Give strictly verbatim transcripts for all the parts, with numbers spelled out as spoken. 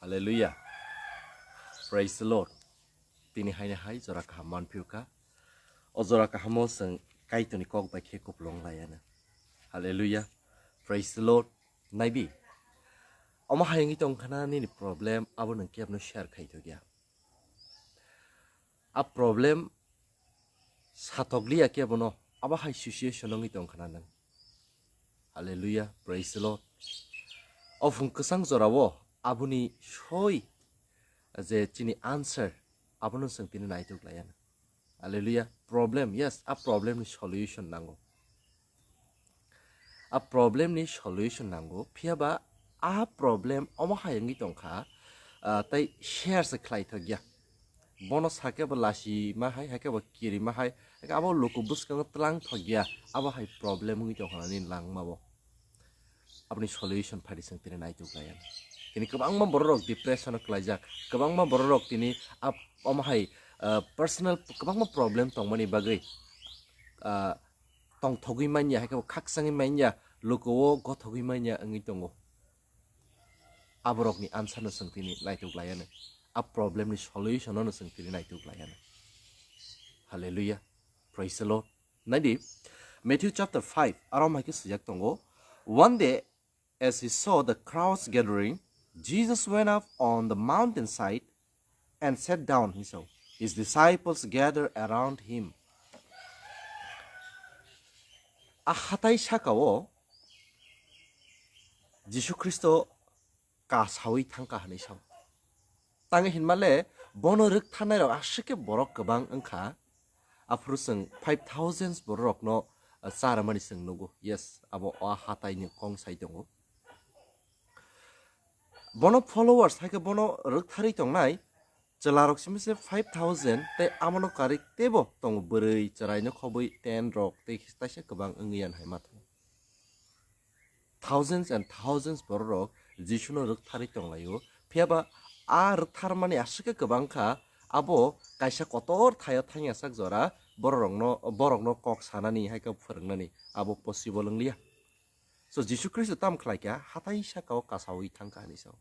Hallelujah. Praise the Lord. Tini haino hai jora kaham manphio kha. O jora kahamo chwng Kaitorni kok bai khe kupulung laiano. Hallelujah. Praise the Lord. Naibi. Omo hai wngwi tong khana nini problem abo nwng kebno share khai thok ya. A problem satokliya kebono abo hai situation wngwi tong khana nwng. Hallelujah, praise the Lord. O phung kwchang jorao aboni soi je chini answer abono chwng tini naituk laiya. Hallelujah, problem, yes, a problem ni solution nango. A problem ni solution nango, phiya ba a problem omo hai wngwi tong kha, ah, tei share se khlai thok ya. Bono sakhe bo lasi ma hai, hakhe bo kiri ma hai, hakhe abo luku bwskango tlang thok ya, abo hai problem wngwi tong kha nini langma bo. Aboni solution phari chwng tini naituk laiya. Tini kwbangma bororok depression o klaijak, kwbangma bororok tini ap-, omo hai, ah, personal kwbangma problem tongmani bagwi, ah, tongthogwi manya, hakhe bo khaksangwi manya, luku o gothogwi manya wngwi tongo. Aborokni answer no chwng tini naituk laiya no. A problem ni solution no chwng tini naituk laiya no. Hallelujah. Praise the Lord. Naidi, Matthew chapter five, aro hai khe swijak tongo. One day, as he saw the crowds gathering, Jesus went up on the mountainside and sat down, he saw. His disciples gathered around him. A hatai sakao Jisu Khristo kasawi thangkha hwnwi sao. Tangwi hinmale bono rwktharnairok aswk khe borok kwbang wngkha. Aphuru chwng five thousands bororokno, uh, charwmani chwng nugo. Yes, abo o hataini kong sai tongo. Bono followers hai khe bono rwktharwi tongnai chwlarok simi se five thousand tei amono karwi teibo tongo bwrwi chwraino khobwi ten rok tei taisa kwbang wngwi ya hai ma tongo. Thousands and thousands bororok Jisuno rwktharwi tonglaio. Phiya ba a rwktharmani aswk khe kwbang kha, abo kaisa kotor thaio thangyasak jora bororokno, borokno kok sanani hai khe phwrwngnani abo possible wngliya. So Jisu Khristo tamo khlai kha, hatai sakao kasawi thang kha hwnwi sao.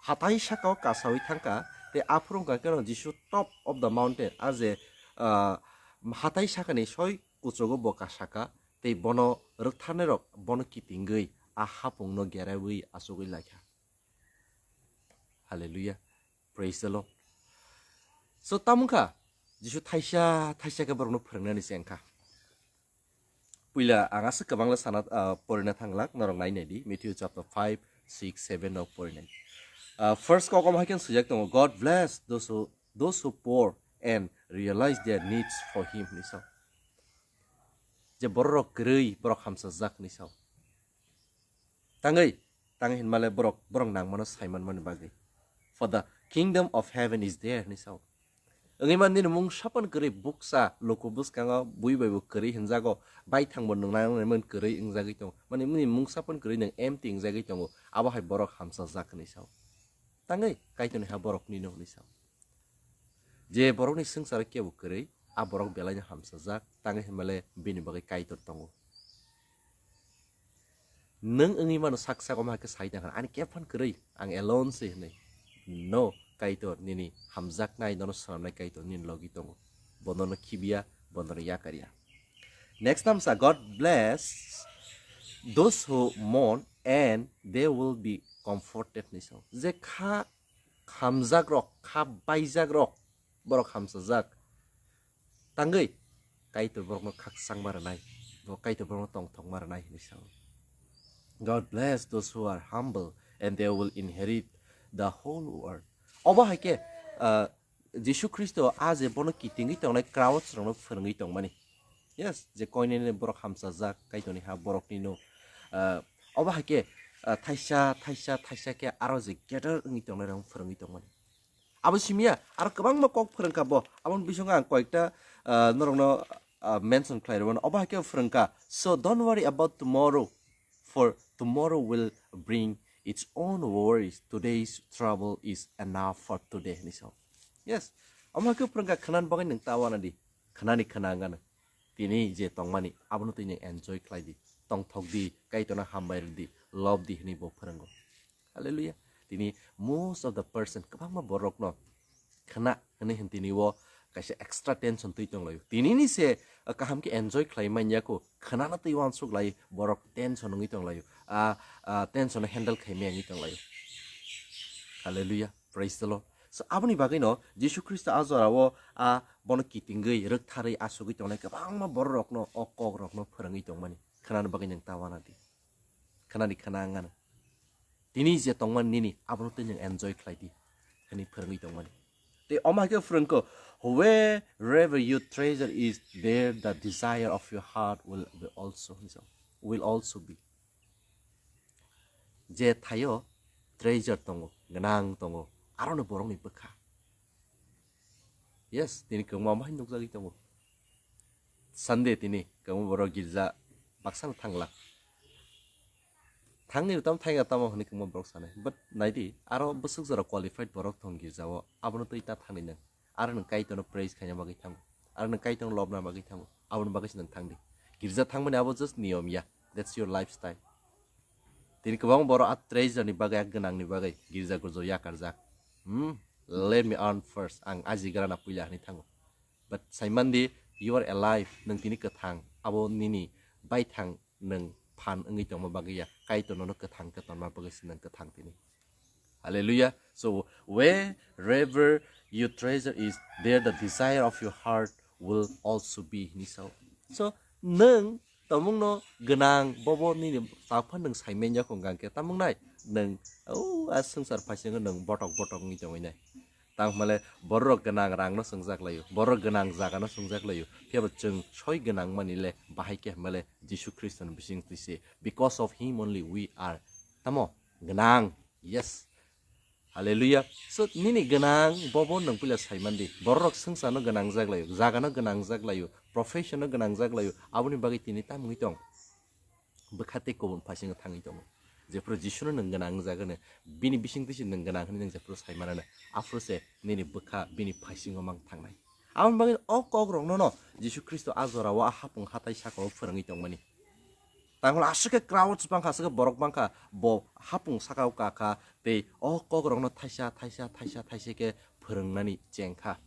Hatai sakao kasawi thangkha, tei aphuru wngkha khe no Jisu top of the mountain, a je, ah, hatai sakani soi kuchugo bo kasakha, tei bono rwktharnairok bono kitingwi a hapungno gerawi achugwi laikha. Hallelujah. Praise the Lord. So, tamo wngkha Jisu thaisa thaisa khe borokno phwrwngnani se wngkha. Puila ang aswk kwbangla sana, ah, porina thanglak, norok nai nai di, Matthew chapter five, six, seven rok porinai. Ah, first kok omo hai khe swijak tongo, "God bless those who, those who poor and realize their needs for him," hinwi sao. Je bororok kwrwi, borok hamsajak hinwi sao. Tangwi, tangwi hinmale borok, borok nangmano saimanmani bagwi. "For the kingdom of heaven is there," hinwi sao. Wngwi man nini mungsa phano kwrwi buksa luku bwskango bui bai bo kwrwi hinjago, baithang bo nung nang nai man kwrwi wngjagwi tongo. Mani nini mungsa phano kwrwi nung empty wngjagwi tongo, abo hai borok hamsajak hinwi sao. Tangwi Kaitorni ha borok nino hinwi sao. Je borokni swngcharo kebo kwrwi, a borok belaino hamsajak, tangwi hinmale bini bagwi Kaitor tongo. Nwng wngwi mano sak sak omo hai khe sai tang kha, ani khe phan kwrwi, ang alone se hinwi. No, Kaitor nini hamjaknai, nono swnamnai Kaitor nini logi tongo. Bo nono khibiya, bo nono yakarya. Next tamsa, "God bless those who mourn and they will be comforted," hinwi sao. Je kha hamjak rok, kha baijak rok, borok hamsajak. Tangwi Kaitor borokno khakchangma rwnai, bo Kaitor borokno tongthokma rwnai hinwi sao. "God bless those who are humble and they will inherit the whole world." Obo hai khe, ah, Jisu Khristo a je bono kitingwi tongnai crowds rokno phwrwngwi tongmani. Yes, je koinene borok hamsajak, Kaitorni ha boroknino, ah, obo hai khe, ah, thaisa, thaisa, thaisa khe aro je gather wngwi tongnai rokno phwrwngwi tongmani. Abo simiya, aro kwbangma kok phwrwngkha bo. Aboni bisingo ang koyekta, ah, norokno, ah, mention khlai rwmano. Obo hai khe phwrwngkha, "So don't worry about tomorrow, for tomorrow will bring its own worries. Today's trouble is enough for today," hinwi sao. Yes, omo hai khe phwrwngkha, khwnani bagwi nwng ta wana di. Khwnani khwna wngano. Tini je tongmani, abono twi nwng enjoy khlai di. Tongthok di, Kaitorno hambai rw di, love di hinwi bo phwrwngo. Hallelujah. Tini most of the person, kwbangma borokno khna hwnwi hwn tini o kaisa extra tension twi tonglaio. Tinini se, uh, kaham khe enjoy khlai manya kho, khnana twi uansuk lai borok tension wngwi tonglaio. A, a, tension handle khai maya wngwi tonglaio. Hallelujah. Praise the Lord. So, aboni bagwino Jisu Khristo a jorao a bono kitingwi, rwktharwi, asugwi tongnai kwbangma bororokno o kokrokno phwrwngwi tongmani. Khnana bagwi nwng ta uanadi. Khnani khna wngano. Tini je tongmani nini, abono tei nwng enjoy khlai di, hwnwi phwrwngwi tongmani. Tei omo hai khe phwrwngkho, "Wherever your treasure is, there the desire of your heart will be also," hwnwi sa-, will also be. Je thaio treasure tongo, gwnang tongo, arono borokni bwkha. Yes, tini kwbangma omo hai nukjagwi tongo. Sunday tini kwbangma borok girja baksano thangla. Thangni tamo thangya tamo hwnwi kwbangma borok sanai. But naidi, aro bwswk jora qualified borok thong girjao, abono twi ta thangni nwng. Aro nwng Kaitorno praise khaina bagwi thango. Aro nwng Kaitorno lobna bagwi thango. Aboni bagwi se nwng thangdi. Girja thangmani abo just niyom ya. That's your lifestyle. Tini kwbang borok a treasure ni bagwi, a gwnangni bagwi girja gurjo yakarjak. Hmm? Let me earn first. Ang ajigra na puila hwnwi thango. But saimandi, you are alive. Nwng tini kwthang. Abo nini baithang nwng phan wngwi tongma bagwi ya. Kaitor nono kwthang khe tonma bagwi se nwng kwthang tini. Hallelujah. So, "Wherever your treasure is, there the desire of your heart will also be," hwnwi sao. So, nwng tomungno gwnang, bobo nini takpha nwng saimanya kho hwnkhe tamung nai, nwng, o, a swngchar phaisingo nwng botok botok wngwi tongwi nai. Tang hwnmale bororok gwnang rangno swngjak laio, borok gwnang jagano swngjak laio, phiya bo chwng soi gwnang mani le bahai khe hwnmale Jisu Khristoni bising twi se, because of him only we are, tamo, gwnang. Yes. Hallelujah. So, nini gwnang bobo nwng puila saimandi. Bororok swngcharno gwnang jak laio, jagano gwnang jak laio, profession no gwnang jak laio, aboni bagwi tini tamungwi tong. Bwkha tei kubun phaisingo thangwi tongo. Jephuru Jisuno nwng gwnang wngjago, bini bising twi se nwng gwnang hwnwi nwng jephuru saimanano, aphuru se nini bwkha bini phaisingo mang thangnai. Aboni bagwi o kokrokno no Jisu Khristo a jorao a hapung hatai sakao phwrwngwi tongmani. Tangmani aswk khe crowds bangkha, aswk khe borok bangkha, bo hapung sakao kakha, tei o kokrokno thaisa, thaisa, thaisa, thaisa khe phwrwngnani chengkha.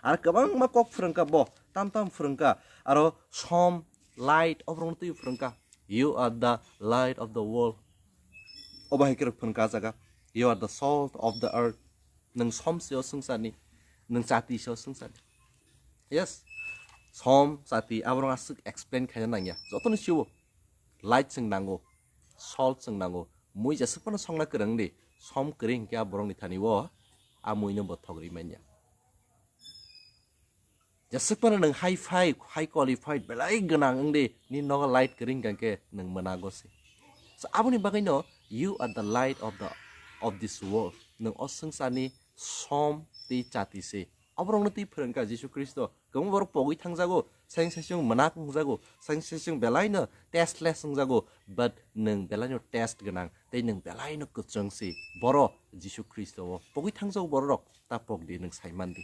Aro kwbangma kok phwrwngkha bo, tam tam phwrwngkha, aro som, light, oborokno twi phwrwngkha. "You are the light of the world." Obo hai khe phwrwngkha ah jaga, "You are the salt of the earth." Nwng som se o swngcharni, nwng chati se o swngcharni. Yes, som, chati, aborok aswk explain khaina nangya. Jotono sio light chwng nango, salt chwng nango. Mui jeswk phano songna kwrwng di, som kwrwi hinkhe a borokni thani o a muino bo thogri manya. Jeswk phano nwng high five, high qualified, belai gwnang wng di, nini nogo light kwrwi hinkhe nwng mwnago se. So, aboni bagwino, "You are the light of the, of this world." Nwng o swngcharni som tei chati se. Aborokno twi phwrwngkha Jisu Khristo. Kwbangma borok pogwi thangjago, saisung saisung mwnak wngjago, saisung saisung belaino tasteless wngjago, but nwng belaino taste gwnang, tei nwng belaino kwchwng se. Boro Jisu Khristo o pogwi thangjago bororok, ta pok di, nwng saiman di.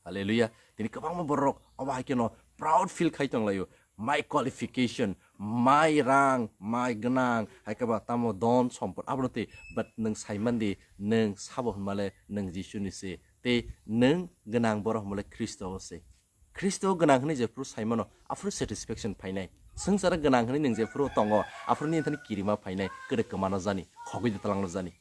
Hallelujah. Tini kwbangma bororok obo hai kheno proud feel khai tonglaio. My qualification, my rang, my gwnang, hai khe ba tamo don sompot abono twi, but nwng saiman di, nwng sabo hwnmale nwng Jisuni se, tei nwng gwnang borok hwnmale Khristo o se. Khristo gwnang hwnwi jephuru saimano, aphuru satisfaction phainai. Swngcharo gwnang hwnwi nwng jephuru tongo, aphuru nini thani kirima phainai, kwrwi kwmano jani, khogwi de talangno jani.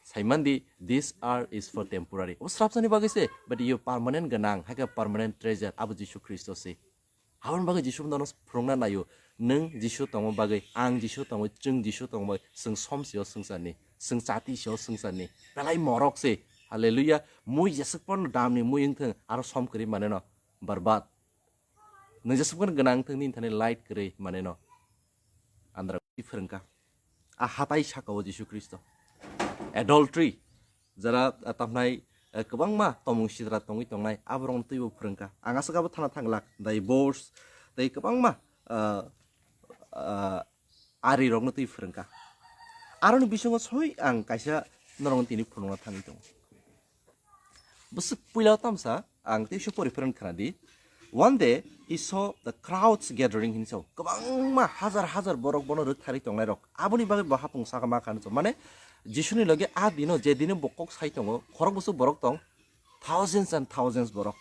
Saimandi, this earth is for temporary. O srapsani bagwi se, but you permanent gwnang, hai khe permanent treasure, abo Jisu Khristo se. Aboni bagwi Jisu bono phwrwngna naio, nwng Jisu tongma bagwi, ang Jisu tongma, chwng Jisu tongma bagwi, chwng som se o swngcharni, chwng chati se o swngcharni, belai morok se. Hallelujah. Mui jeswk phano damni mui wngthwng, aro som kwrwi maneno, barbad. Nwng jeswk phano gwnang wngthwng nini thani light kwrwi maneno. Andra phwrwngkha. A hatai saka o Jisu Khristo. Adultery, jara, ah, tamnai, eh, kwbangma tomung sidra tongwi tongnai, aborokno twibo phwrwngkha. Ang aswk abo thana thanglak, divorce, tei kwbangma, ah, ah, arirokno twi phwrwngkha. Aroni bisingo soi ang kaisa norokno tini phunukna thangwi tongo. Bwswk puila tamsa ang teisa pori phwrwng khna di. One day he saw the crowds gathering hinwi sao. Kwbangma hazar hazar borok bono rwktharwi tongnairok. Aboni bagwi bo hapung saka ma kha hinwi sao. Mane Jisuni loge a dino je dino bo kok sai tongo, khorok bwswk borok tong, thousands and thousands borok.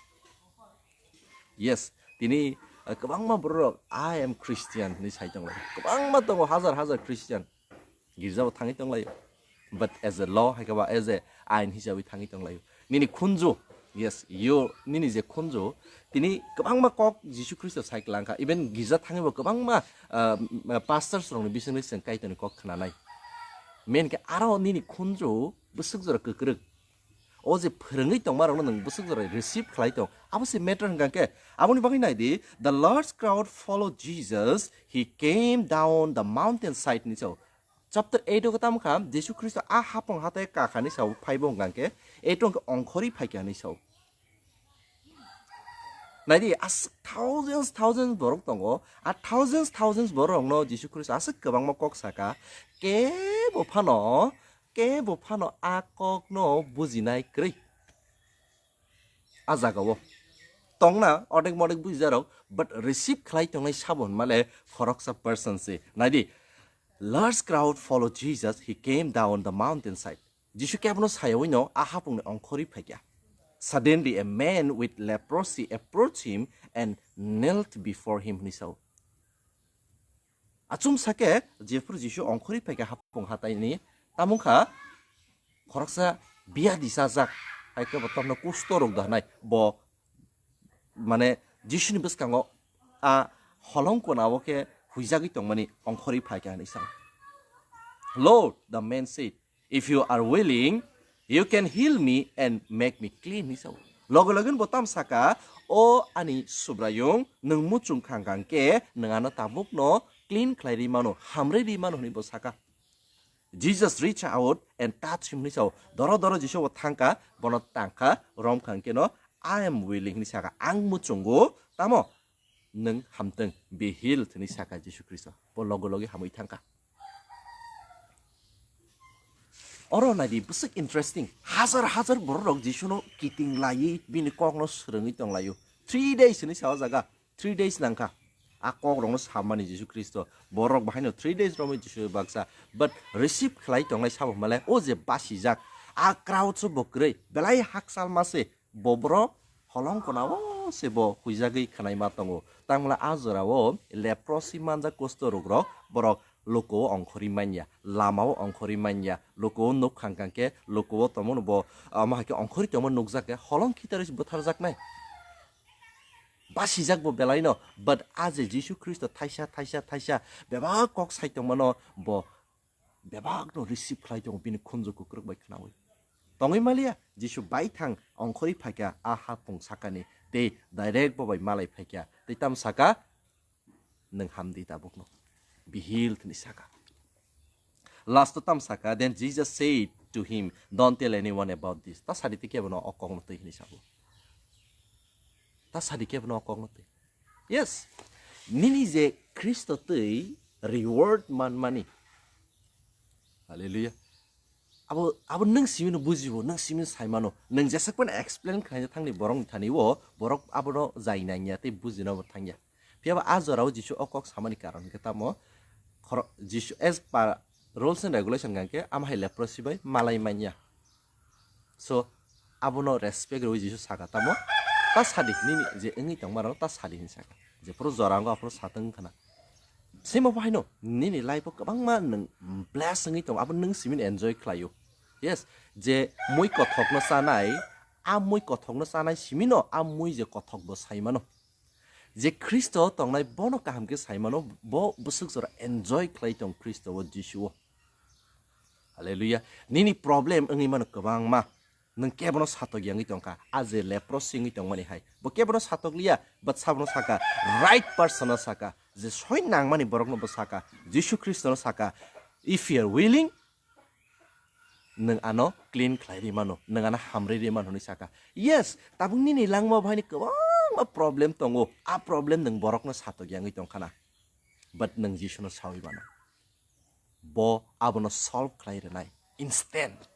Yes, tini, uh, kwbangma borok, "I am Christian," hinwi sai tongo. Kwbangma tongo, hazar hazar Christian. Girjao thangwi tonglaio. But as a law, hai khe ba as a ain hisabai thangwi tonglaio. Nini khunju, yes, you, nini je khunju, tini kwbangma kok Jisu Khristo sai kwlangkha. Even girja thangwi bo kwbangma, uh, pastors rokni bisingni chwng Kaitorni kok khnanai. Main khe aro nini khunju bwswk jora kwkrwk. O je phwrwngwi tongma rokno nwng bwswk jora receive khlai tong. Abo se matter hwnkha khe. Aboni bagwi nai di, "The large crowd followed Jesus. He came down the mountainside," hinwi sao. Chapter eight o tamo kha, Jisu Khristo a hapung hatai kakhani sao phaibo hwnkha khe, eight o hwnkhe ongkhorwi phaikha hinwi sao. Nai di, aswk thousands, thousands borok tongo. A thousands, thousands borok rokno Jisu Khristo aswk kwbangma kok saka. Kebo phano, kebo phano a kokno bujinai kwrwi. A jagao tongna odek modek bujijarok, but receive khlai tongnai sabo hwnmale khoroksa person se. Nai di, "Large crowd followed Jesus. He came down the mountainside." Jisu kebono sayawi no a hapungni ongkhorwi phaikha. "Suddenly a man with leprosy approached him and knelt before him," hinwi sao. Achum sake jephru Jisu ongkhorwi phaikha hapung hataini, tamo kha khoroksa biyadi sajak, hai khe bo tongno kusto rok da hwnai, bo mane Jisuni bwskango a holong kona o khe huijagwi tongmani ongkhorwi phaikha hinwi sao. "Lord," the man said, "if you are willing, you can heal me and make me clean," hinwi sao. Loge loge bo tam saka, "O ani Subraiyung, nwng muchung khang khang khe nwng ano tabukno clean khlai ri mano, hamrwi ri mano," hinwi bo saka. Jesus reached out and touched him, hinwi sao. Doro doro Jisu bo thangkha, bono tangkha, rom khang khe no, "I am willing," hinwi saka, "Ang muchungo," tamo? "Nwng hamtwng, be healed," hinwi saka Jisu Khristo. Bo loge loge hamwi thangkha. Oro nai di, bwswk interesting. Hazar hazar borok rok Jisuno kiting laiwi bini kokno swrwngwi tong laio. Three days hinwi sa o jaga. Three days nangkha. A kok rokno samani Jisu Khristo. Borok bahaino three days romwi Jisu baksa. But receive khlai tongnai sabo hwnmale o je basijak. A crowd so bo kwrwi. Belai hakchal ma se. Bo borok holong kona o se bo huijagwi khwnaima tongo. Tangla a jora o leprosy manjak kusto rok rok borok luku o ongkhorwi manya, lama o ongkhorwi manya, luku o nuk khang khang khe luku o tongmano bo, ah, ma hai khe ongkhorwi tongma nukjak khe holong khitarwi se bwtharjaknai. Basijak bo belai no, but a je Jisu Khristo thaisa, thaisa, thaisa bebak kok sai tongmano bo bebak no receive khlai tongo bini khunju kwkrwk bai khwnawi. Tongwi maliya, Jisu baithang ongkhorwi phaikha a hapung sakani, tei direct bo bai malai phaikha, tei tam saka, "Nwng hamdi tabukno, be healed," hinwi saka. Last o tam saka, "Then Jesus said to him, 'Don't tell anyone about this.'" Ta sadi tei kebono o kokno twi hinwi sabo. Ta sadi kebono o kokno twi. Yes. Nini je Khristo twi reward manmani. Hallelujah. Abo, abo nwng simino bujibo, nwng simino saimano. Nwng jesakmano explain khlaina thangni borokni thani o, borok abono jai nangya tei bujina bo thangya. Phiya ba a jorao Jisu o kok samani karon hwnkhe tamo, khoro-, Jisu as per rules and regulation hwnkhe ama hai leprosy bai malai manya. So, abono respect rwui Jisu saka tamo, "Ta sadi, nini je wngwi tongma rok ta sadi," hinwi saka. Jephuru jora wngo aphuru satwng wngkha na. Simo bo haino, nini life o kwbangma nwng bless wngwi tongo, abo nwng simino enjoy khlaio. Yes, je mui kothokno chanai, a mui kothokno chanai simino a mui je kothok bo saimano. Je Khristo tongnai bono kaham khe saimano, bo bwswk jora enjoy khlai tong Khristo o Jisu o. Hallelujah. Nini problem wngwi mano kwbangma. Nwng kebono satok yangwi tongkha. A je leprosy wngwi tongmani hai. Bo kebono satok liya, but sabono saka, right person no saka. Je soi nangmani borokno bo saka. Jisu Khristo no saka. If you are willing, nwng ano clean khlai ri mano, nwng ano hamri ri mano hinwi saka. Yes, tabuk nini langma bahaini kwbangma problem tongo. A problem nwng borokno satok yangwi tongkha na. But nwng Jisu no sawi mano. Bo abono solve khlai rwnai. Instant.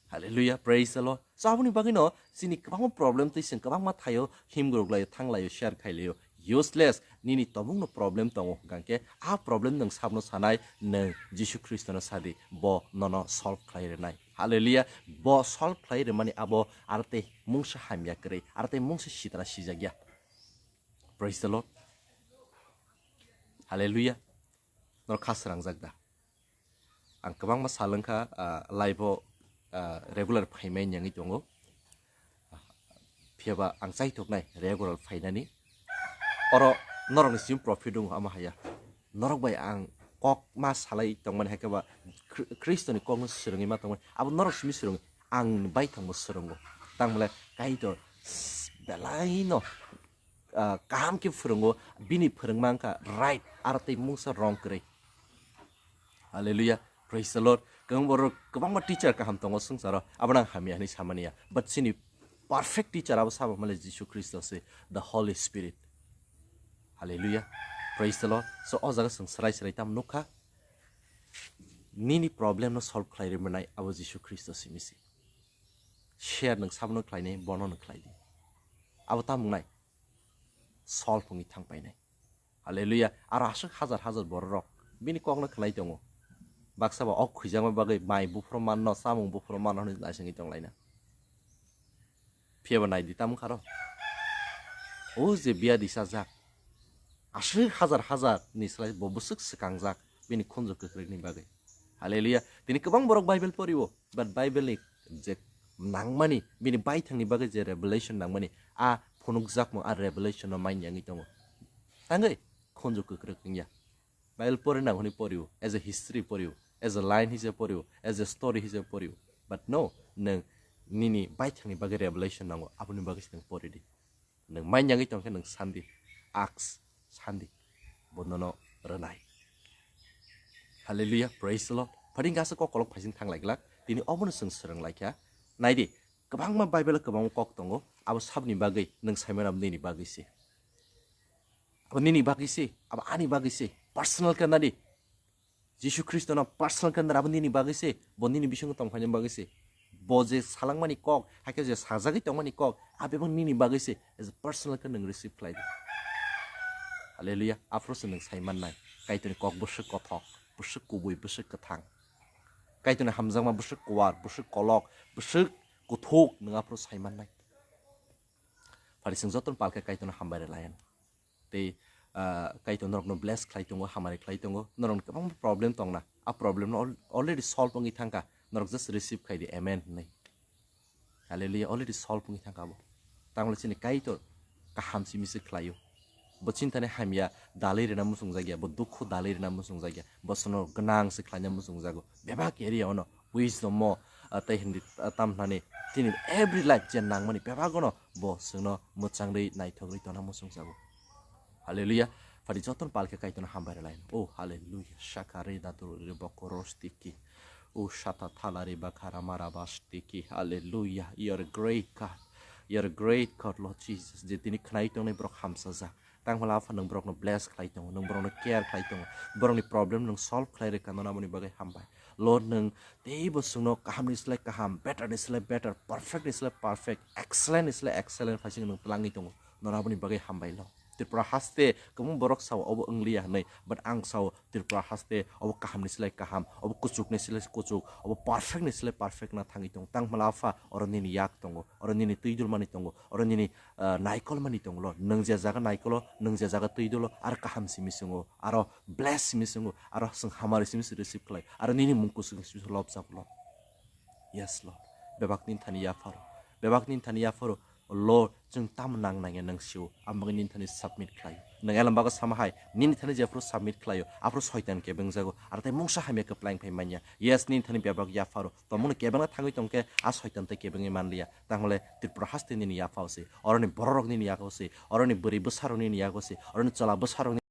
Hallelujah, praise the Lord. So aboni bagwino chini kwbangma problem twi chwng kwbangma thaio himguruk laio, thang laio, share khai laio. Useless, nini tobukno problem tongo hwnkhe a problem nwng sabno sanai, nwng Jisu Khristono sadi, bo nono solve khlai rwnai. Hallelujah, bo solve khlai rwmani abo aro tei mungsa hamya kwrwi, aro tei mungsa sitra sijakya. Praise the Lord. Hallelujah. Norok kha srangjak da? Ang kwbangma sal wngkha, ah, live-o, ah, regular phaimai wngwi tongo. Phiyaba ang chaithoknai regular phainani. Oro norokni simi profit wngo, ama haya. Norok bai ang kok ma salai tongmani, hai khe ba Khri-, Khristoni kokno swrwngwi ma tongmani. Abo norok simi swrwngwi, ang baithangbo swrwngo. Tangmale Kaitor s-, belaino, ah, kaham khe phwrwngo, bini phwrwngma wngkha right, aro tei mungsa wrong kwrwi. Hallelujah. Praise the Lord. Kwbang borok, kwbangma teacher kaham tongo swngcharo, abono ang hamya hinwi samani ya. But chini perfect teacher abo sabo male Jisu Khristo se, the Holy Spirit. Hallelujah. Praise the Lord. So, o jaga chwng srai srai tam nukha. Nini problem no solve khlai rwmani abo Jisu Khristo simi se. Share nwng sabono khlainai, bono no khlai di. Abo tamo wngnai? Solve wngwi thang painai. Hallelujah. Aro aswk hajar hajar bororok bini kokno khwnai tongo. Baksa ba ok khwijakma bagwi mai buphuru manno, chamung buphuru manno hwnwi naisingwi tonglaina. Phiyaba naidi tamo kharo. O je biyadi sajak. Aswk hajar hajar ni slai bo bwswk swkangjak bini khunju kwkrwkni bagwi. Hallelujah. Tini kwbang borok Bible poriwo, but Bible ni je nangmani, bini baithangni bagwi je revelation nangmani, a phunukjakmung, a revelation no manya wngwi tongo. Tangwi khunju kwkrwk wngya. Bible pori nang hwnwi poriwo, as a history poriwo, as a line hise poriwo, as a story hise poriwo. But no, nwng nini baithangni bagwi revelation nango, aboni bagwi se nwng pori di. Nwng manyagwi tongkhe nwng sandi, aks, sandi, bo nono rwnai. Hallelujah, praise the Lord. Phading gasa kok kolok phaising thang lai glak, tini obono chwng swrwng lai kha. Naidi, kwbangma Bible kwbangma kok tongo, abo sabni bagwi nwng saimano abo nini bagwi se. Abo nini bagwi se, abo ani bagwi se, personal khe nadi. Jisu Khristono personal khe nadi, abo nini bagwi se, bo nini bisingo tongphaini bagwi se. Bo je salangmani kok, hakhe je sajagwi tongmani kok, abo bebak nini bagwi se, as a personal khe nwng receive khlai di. Hallelujah. Aphuru se nwng sai mannai, Kaitorni kok bwswk kothok, bwswk kubui, bwswk kwthang. Kaitorni hamjakma bwswk kuwar, bwswk kolok, bwswk kuthuk, nwng aphuru sai mannai. Phari chwng jotono palkhe Kaitorno hambai rwlayan. Tei, ah, Kaitor norokno bless khlai tongo, hamari khlai tongo. Norokni kwbangma problem tongna. A problem no al-, already solve wngwi thangkha. Norok just receive khai di, amen hinwi. Hallelujah, already solve wngwi thangkha abo. Tangwle chini Kaitor kaham simi se khlaio. Bo chini thani hamya dalwi rwna muchungjakya, bo dukhu dalwi rwna muchungjakya, bo chwngno gwnang se khlaina muchungjago. Bebak area ono wisdom o, ah, tei hindi, ah, tam hwnani chini every life je nangmani bebagono bo chwngno mwchangwi naithogwi tongna muchungjago. Hallelujah. Phari jotono palkhe Kaitorno hambai rwlaino. Oh, hallelujah. Shakare daturu reboko rostiki. Oh, shata thalare bakara marabastiki. Hallelujah. You are a great God. You are a great God, Lord Jesus. Je tini khnai tongnai borok hamsajak. Tangmala Apha nwng borokno bless khlai tongo, nwng borokno care khlai tongo, borokni problem nwng solve khlai rwkha, nono aboni bagwi hambai. Lord, nwng teibo chwngno kahamni slai kaham, better ni slai better, perfect ni slai perfect, excellent ni slai excellent phaising nwng twlangwi tongo, nono aboni bagwi hambai lo. Tripura haste kwbang borok sao obo wngliya hwnwi, but ang sao Tripura haste obo kahamni slai kaham, obo kuchukni slai kuchuk, obo perfect ni slai perfect na thangwi tongo. Tangmala Apha, oro nini yak tongo, oro nini twi dulmani tongo, oro nini ah, naikol mani tongo lo, nwng je jaga naikolo, nwng je jaga twi dolo, aro kaham simi swngo, aro bless simi swngo, aro chwng hamari simi se receive khlai, aro nini mung kusuk simi se lobjak lo. Yes, Lord. Bebak nini thani yapharo, bebak nini thani yapharo, Lord, chwng tamo nang nangya nwng sio, ang bagwi nini thani submit khlai. Nwng elam bago sama hai, nini thani jephuru submit khlaio, aphuru soitan kebeng jago, aro tei mungsa hamya kwplaing phai manya. Yes, nini thani bebak yapharo, Tongmani kebengna thangwi tongkhe a soitan tei kebengwi manliya. Tangmale Tripura haste nini yaphao se, oroni bororok nini yago se, oroni bwrwi bwsarok nini yago se, oroni chwla bwsarok